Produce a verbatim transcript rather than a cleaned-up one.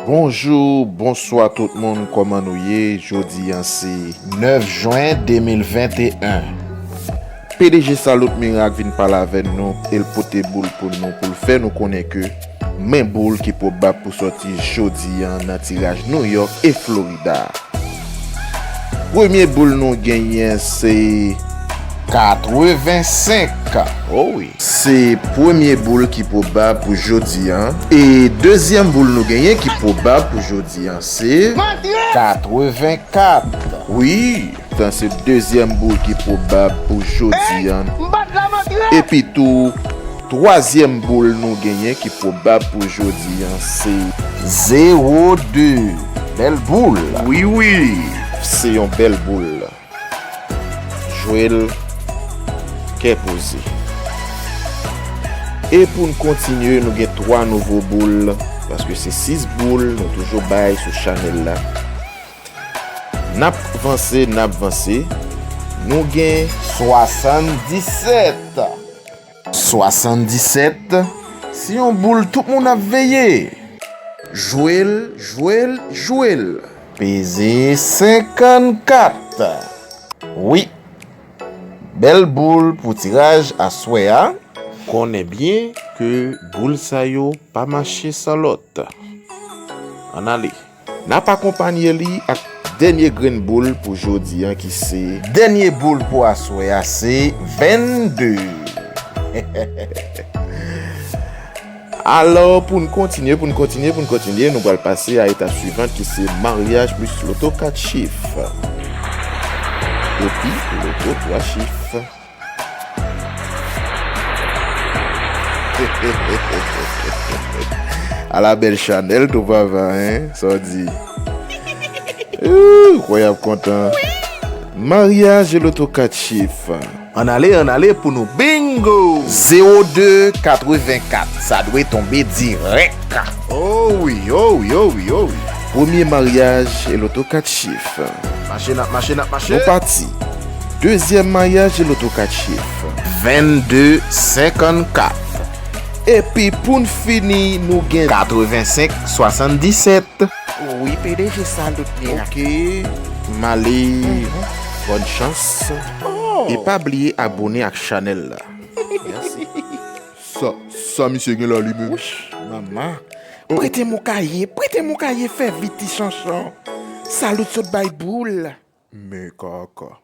Bonjou, bonswa tout moun, kòman nou ye? Jodi a se nèf jen de mil venteyen. P D G Salot Mirak vin pale avè nou, e l pote boul pou nou, pou l fè nou konnen ke men boul ki pwobab pou sòti jodi a nan tiraj New York e Florida. Premye boul nou genyen se katrevensenk. Oh wi. Se premye boul ki pwobab pou jodi a. E dezyèm boul nou genyen ki pwobab pou jodi a se katrevenkat. Wi, sa se dezyèm boul ki pwobab pou jodi a. Epi tou, twazyèm boul nou genyen ki pwobab pou jodi a se zewo de. Bèl boul. Wi, wi, se yon bèl boul. Jwe l kè poze. E pou n kontinye, nou gen twa nouvo boul, paske se sis boul nou toujou bay sou chanèl la. N ap vanse, n ap vanse. Nou gen swasanndisèt. Swasanndisèt, se yon boul tout moun ap veye. Jwe l, jwe l, jwe l. Peze senkannkat. Wi. Bèl boul pou tiraj aswè a. Konnen byen ke boul sa yo pa mache san lòt. Ann ale. N ap akonpanye li ak dènye grenn boul pou jodi a ki se. Dènye boul pou aswè a se vennde. Alò, pou n kontinye, pou n kontinye, pou n kontinye, nou pral pase a etap swivan ki se maryaj plis loto kat chif. Epi loto twa chif. Ala bèl chanèl tou papa, en? Sa w di? Ooh, kwè y ap kontan. Maryaj e loto kat chif. Ann ale, ann ale pou nou bingo! Zewo de katrevenkat. Sa dwe tonbe dirèk. Oh wi, oh wi, oh wi, oh wi. Premye maryaj e loto kat chif. Mache, n ap mache, n ap mache. Nou pati. Dezyèm maryaj e loto kat chif. Vennde senkannkat. Epi pou n fini, nou gen katrevensenk swasanndisèt. Wi, P D G Salot Mirak. Ok. M ale. Bòn chans. Oh. E pa bliye abone ak chanèl la. Mèsi. Sa, sa misye gen la li menm? Wouch, manman. Oh. Prete m yon kaye, prete m yon kaye, fè vit ti chanchan. Salot sot bay boul. Men kaka.